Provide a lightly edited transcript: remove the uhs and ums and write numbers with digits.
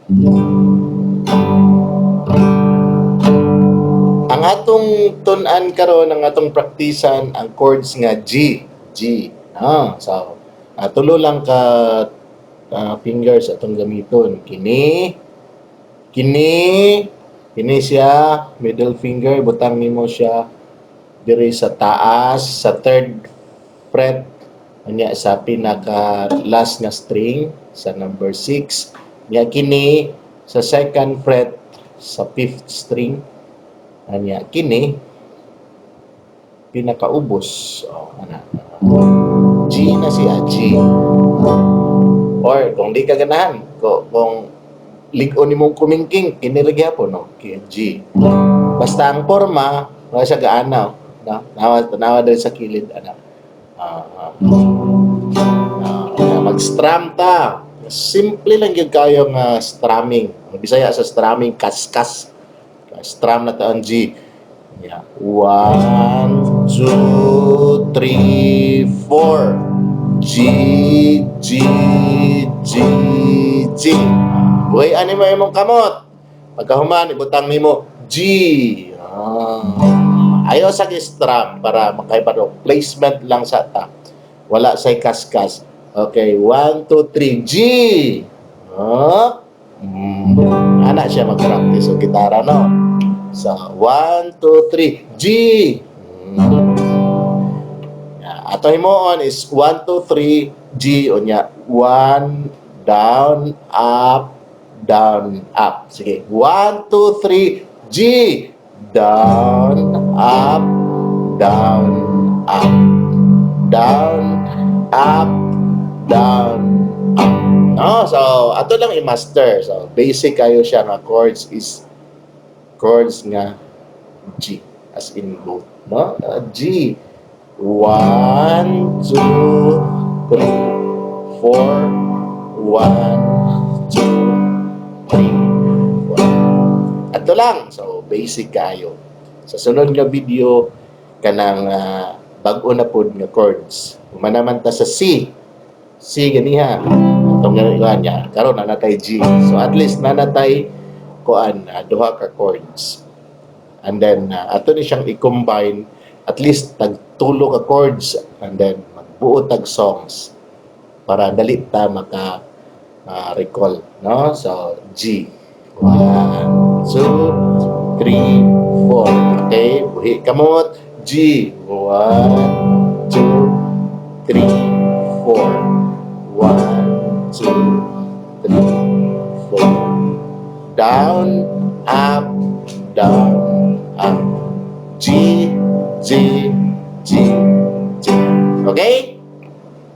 Ang atong tun-an karon, ang atong praktisan, ang chords nga G. G. So, tulo lang ka fingers atong gamiton. Kini, kini, kini siya, middle finger, butang nimo siya diri sa taas, sa third fret, unya sa pinaka last nga string, sa number 6. Nya kini, sa second fret, sa fifth string. Anya kini, pinakaubos. Oh, ana. G na siya, G. Or kung di ka ganahan, kung lig-on nimong kumingking, kini ra gyapon, no? G. Basta ang forma, wala siya gaana. No? Nawa, tanawa diri sa kilid, ana. Mag-strum ta. Simple lang gyud kayo nga strumming. Ang Bisaya sa strumming, kaskas. Strum na ta ang G. Yeah. One, two, three, four. G, G, G, G. Buhi ani mo imong kamot. Pagkahuman, ibutang nimo G. Ayaw sa strum para makaibalo. Placement lang sa ta. Wala say kaskas. Okay, one, two, three, G. Ana siya mag-practice og gitara, no? So, one, two, three, G. Yeah, ato himuon is 1, 2, 3, G. Unya, 1, down, up, down, up. Sige. 1, 2, 3, G. Down, up, down, up. Down, up, down, up. No? So, ato lang i-master. So, basic kayo siya nga chords is chords nga G as in goat. No? G. 1, 2, 3, 4, 1, 2, 3, 4. Ato lang. So, basic kayo. Sa sunod nga video, kanang bag-o na pod nga chords. Human naman ta sa C. C ganiha. Atong kuan niya. Karon naa natay G. So at least naa natay kuan duha ka chords. And then ato ni siyang i-combine at least tag tulo ka chords and then magbuo tag songs para dali ta maka recall, no? So G, 1, 2, 3, 4. Okay, buhi kamot, G, 1, 2, 3, 4, 1, 2, 3, 4, down, up, down, up, G, G, G, G. Okay?